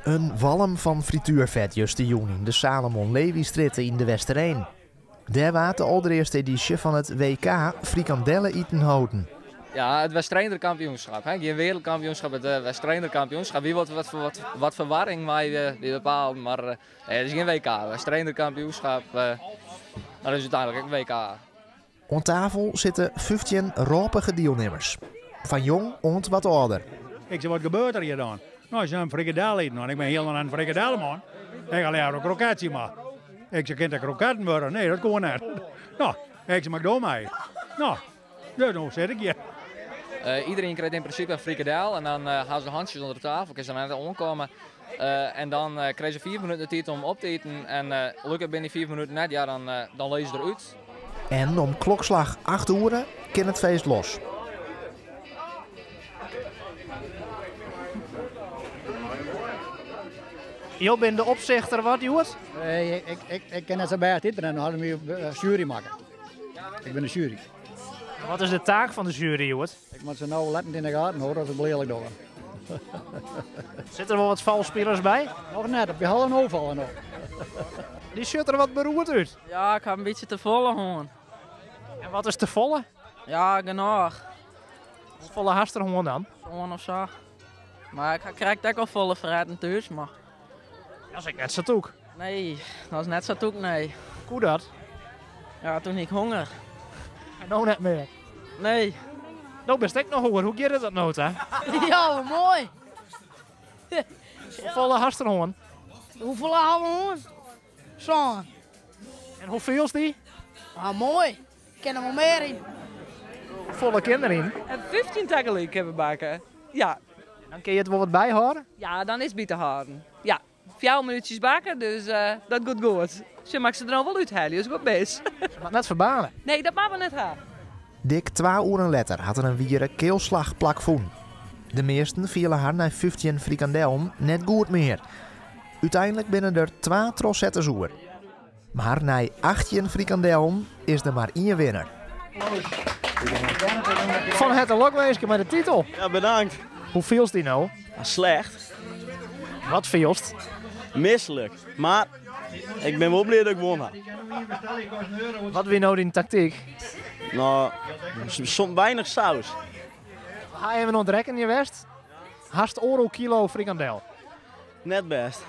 In walm fan frituerfet justerjûn yn de Salomon Levystrjitte yn De Westereen. Dêr waard de alderearste edysje fan it WK frikandelle-iten holden. Ja, it Westereender kampioenskip. Hè? Gjin wereldkampioenskip, it eh, Westereender kampioenskip. Wie wat, wat, wat, wat verwarring mei uh, die bepaalden, mar uh, nee, it is gjin WK. Westereender kampioenskip, uh, dat is úteinlik ek in WK. Oan tafel sitte 15 rôpige dielnimmers. Fan jong oant wat âlder. Ik sei, wat gebeurt er hier dan? Nou, ze een frikadel eten, want ik ben helemaal een frikadelman. Ik ga lekker een kroketje maar. Ik zei, kind dat kroketten worden? Nee, dat kon net. Nou, ik zei, maar ik doe mij. Nou, dus nu zit ik hier. Iedereen krijgt in principe een frikadel en dan ha se de hantsjes onder de tafel, kinne se dan net oankomme. En dan krijgen ze 5 minuten de tijd om op te eten en lukt it binnen die 5 minuten net, ja, dan, dan lizze se derút. En om klokslach 8 oere kin it feest los. Jo binne de opsichter wat, Joerd? Nee, ik, ik, ik kin net sa bêst ite en dan ha se my sjuery makke. Ik bin de sjuery. Wat is de taak fan de sjuery, Joerd? Ik moat se no lettend yn de gaten hâlde as se blealik dogge. Sit der wol wat falspilers by? Noch net, op je no falle noch. Dy sjocht der wat beroerd út. Ja, ik ha in bytsje te folle hân. En wat is te folle? Ja, genôch. Hoefolle hast der hân dan? Sân of sa. Mar ik ha krekt ek al folle fretten thús, mar... Dat is ek net sa tûk. Nee, dat is net sa tûk, nee. Koe dat? Ja, toen hie ik honger. En no net mear? Nee. No bist ek noch oer. Hoe giet it oant no ta? Ja, moai. Hoefolle hast der hân? Hoefolle ha we hân? Sân. En hoe fielst dy? Ah, moai. Ik kin der wol mear yn. Hoefolle kin der yn? 15 tagelyk kinne we bakke. Ja. En dan kinne je it wol wat byhâlde? Ja, dan is it by te hâlden. Ja. Fjouwer minútsjes bakke, dus dat giet goed. Se moat se der no wol úthelje, dus goed mis. Se moat net ferbaarne. Nee, dat moatte we net ha. Dik twa oeren letter hat der in wiere kealslach plakfûn. De measten fiele har nei 15 frikandellen net goed mear. Uteinlik binne der twa trochsetters oer. Mar nei 18 frikandellen is der mar ien winner. Fan herte lokwinske mei de titel. Ja, bedankt. Hoe fielst dy no? Slecht. Wat fielst? Mislik. Mar ik bin wol bliid dat ik wûn ha. Wat wie no dyn taktyk? No, soms weinich saus. Ha even oan it rekkenjen west. Hast oardel kilo frikandel? Net bêst.